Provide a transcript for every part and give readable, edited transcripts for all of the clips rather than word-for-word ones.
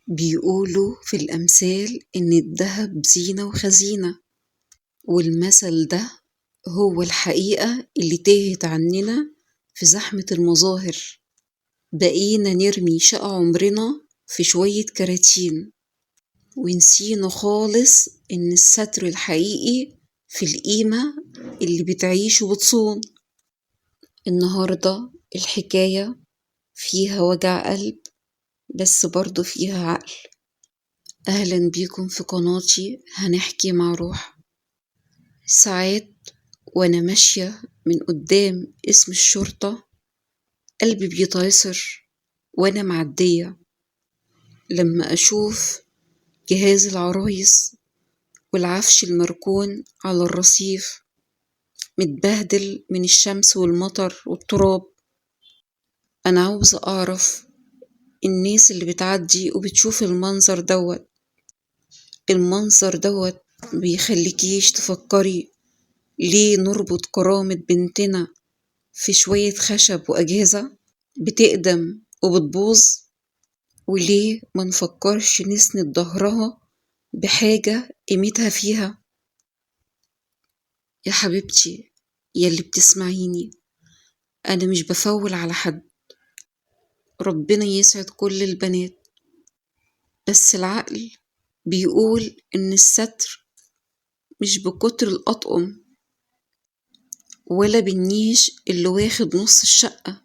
بيقولوا في الأمثال إن الذهب زينة وخزينة، والمثل ده هو الحقيقة اللي تاهت عننا في زحمة المظاهر. بقينا نرمي شقة عمرنا في شوية كراتين، ونسينا خالص إن الستر الحقيقي في القيمة اللي بتعيش وبتصون. النهاردة الحكاية فيها وجع قلب، بس برضو فيها عقل. أهلا بيكم في قناتي هنحكي مع روح. ساعات وأنا ماشية من قدام اسم الشرطة قلبي بيتعصر وأنا معدية، لما أشوف جهاز العرايس والعفش المركون على الرصيف متبهدل من الشمس والمطر والتراب. أنا عاوزة أعرف الناس اللي بتعدي وبتشوف المنظر دوت، المنظر دوت بيخليكيش تفكري ليه نربط كرامة بنتنا في شوية خشب وأجهزة بتقدم وبتبوظ، وليه ما نفكرش نسند ظهرها بحاجة قيمتها فيها. يا حبيبتي يلي بتسمعيني، أنا مش بفول على حد، ربنا يسعد كل البنات، بس العقل بيقول إن الستر مش بكتر الأطقم ولا بالنيش اللي واخد نص الشقة.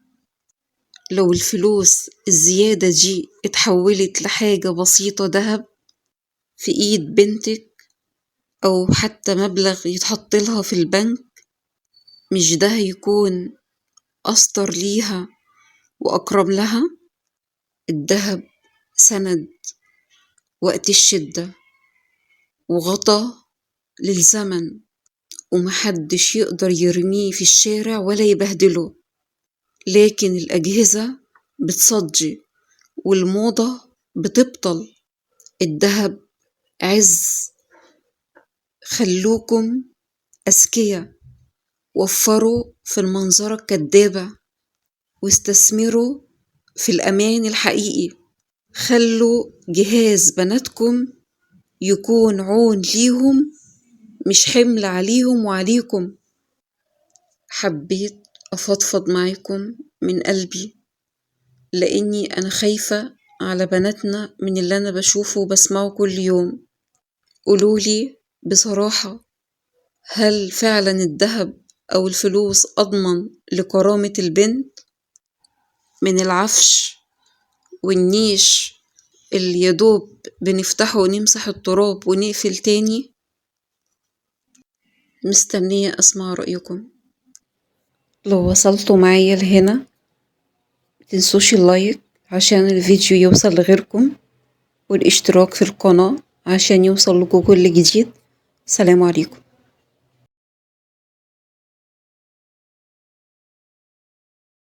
لو الفلوس الزيادة دي اتحولت لحاجة بسيطة دهب في ايد بنتك، او حتى مبلغ يتحط لها في البنك، مش ده هيكون أستر ليها وأكرم لها؟ الدهب سند وقت الشدة وغطا للزمن، ومحدش يقدر يرميه في الشارع ولا يبهدله. لكن الأجهزة بتصدي والموضة بتبطل. الدهب عز. خلوكم أذكياء، وفروا في المنظرة الكدابة، واستثمروا في الأمان الحقيقي. خلوا جهاز بناتكم يكون عون ليهم، مش حمل عليهم وعليكم. حبيت أفضفض معاكم من قلبي، لأني أنا خايفة على بناتنا من اللي أنا بشوفه وبسمعه كل يوم. قولولي بصراحة، هل فعلا الذهب أو الفلوس أضمن لكرامة البنت من العفش والنيش اللي يدوب بنفتحه ونمسح التراب ونقفل تاني؟ مستنية أسمع رأيكم. لو وصلتوا معايا لهنا متنسوش اللايك عشان الفيديو يوصل لغيركم، والاشتراك في القناة عشان يوصل لكم كل جديد. سلام عليكم.